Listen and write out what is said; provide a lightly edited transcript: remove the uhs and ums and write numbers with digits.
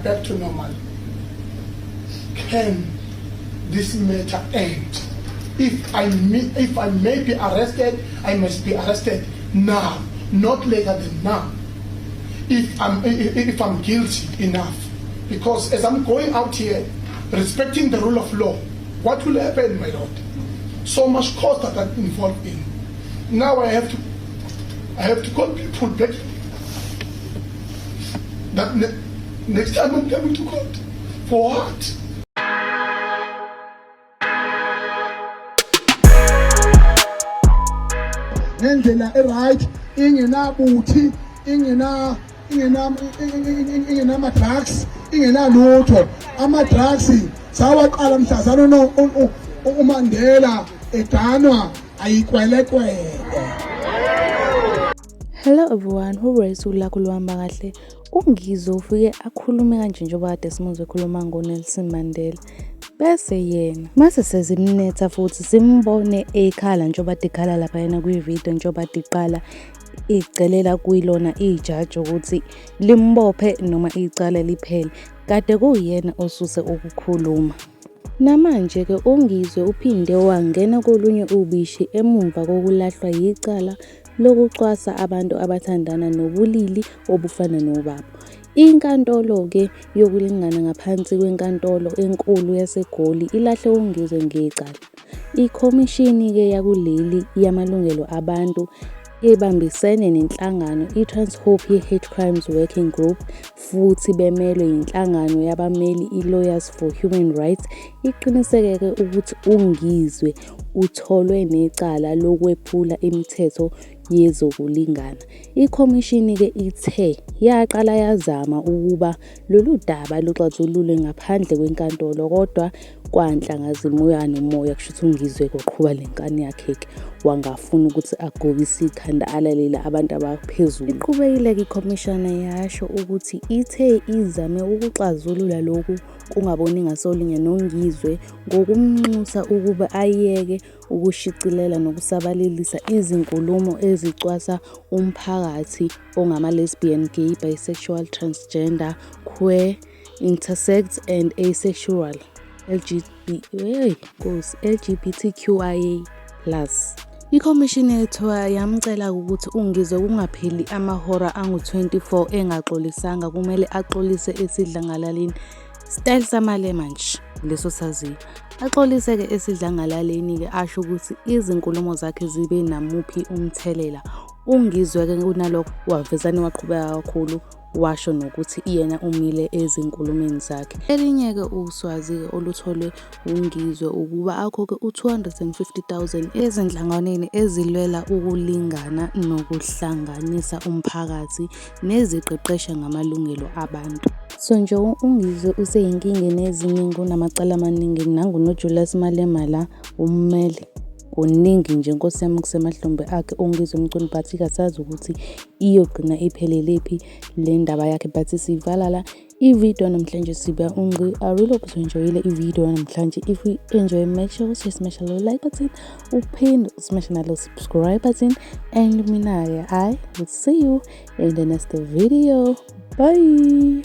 back to normal. Can this matter end? If I may be arrested, I must be arrested now, not later than now. If I'm guilty enough, because as I'm going out here, respecting the rule of law, what will happen, my lord? So much cost that I'm involved in. Now I have to call people back. That next time I'm coming to court. For what? Ngendlela right, ingenabuthi, ingenama-drugs, ingenalutho. Ama-drugs sawaqala mhlazana uMandela edanwa ayikwelekwele. Hello everyone, uRace lakho luhamba kahle. UNgizwe ufike akhulume kanje njengoba kade simuzwe ekhuluma ngoNelson Mandela. Bese yena mase sezimnetha futhi simbone ekhala njengoba dekhala lapha yena kwivideo njengoba diqala icelela kuyilona ijaji ukuthi limbophe noma icala liphele. Kade kuyena osuse ukukhuluma. Namanje ke uNgizwe uphinde wangena kolunye ubishi emumva kokulahlwa yicala lokucwasa abantu abathandana nobulili obufana nobabo. Inkantolo ke yokulingana ngaphansi kwenkantolo enkulu yaseGoli ilahle uNgizwe ngecala. Ikhomishini ke yakuleli yamalungelo abantu ebambisene nenhlangano iTranshope ye-Hate Crimes Working Group futhi bemelwe yinhlangano yabameli i-Lawyers for Human Rights iqinisekeke ukuthi uNgizwe utholwe necala lokwephula imithetho yezokulingana. Ikhomishini ke ithe yaqala yazama ukuba lolu daba luxazululwe ngaphandle kwenkantolo kodwa kwanhlangazimoya nomoya kushuthi uNgizwe koqhuba lenkani yakhe wangafuna ukuthi agobise ikhanda alalela abantu abaphezulu. Iqhubekile ke ikhomishana yasho ukuthi ithe izame ukuxazulula lokhu kungaboni ngasolinye noNgizwe ngokumnxusa ukuba ayeke ukushicilela nokusabalalisa izinkulumo ezicwasa umphakathi ongama-lesbian, gay, bisexual, transgender, queer, intersex and asexual LGBTQIA+. Ikhomishini yethiwa yamcela ukuthi uNgizwe kungapheli amahora angu-24 engaxolisanga, kumele axolise esidlangalaleni style samale manje leso saziyo. Axolise ke esidlangalaleni ke asho ukuthi izinkulumo zakhe zibe namuphi umthelela. uNgizwe ke kunalokho wavezana waqhubeka kakhulu washo nokuthi yena umile ezinkulumeni zakhe. Elinye ke uswazi olutholwe uNgizwe ukuba akhokhe u250,000 ezinhlanganweni ezilwela ukulingana nokuhlanganisa umphakathi neziqeqesha ngamalungelo abantu. So nje uNgizwe useyinkingeni eziningi, kunamacala amaningi nangunoJulius Malema la ummeli oningi nje Nkosi yami kusemahlombe akhe uNgizwe Mncunu, but kasazi ukuthi iyogcina iphelelaphi le ndaba yakhe. But sivala la ivideo namhlanje siba I really hope you enjoyed ivideo namhlanje. If you enjoy, make sure to smash the like button, uphinde smash the subscribe button, and mina I will see you in the next video. Bye.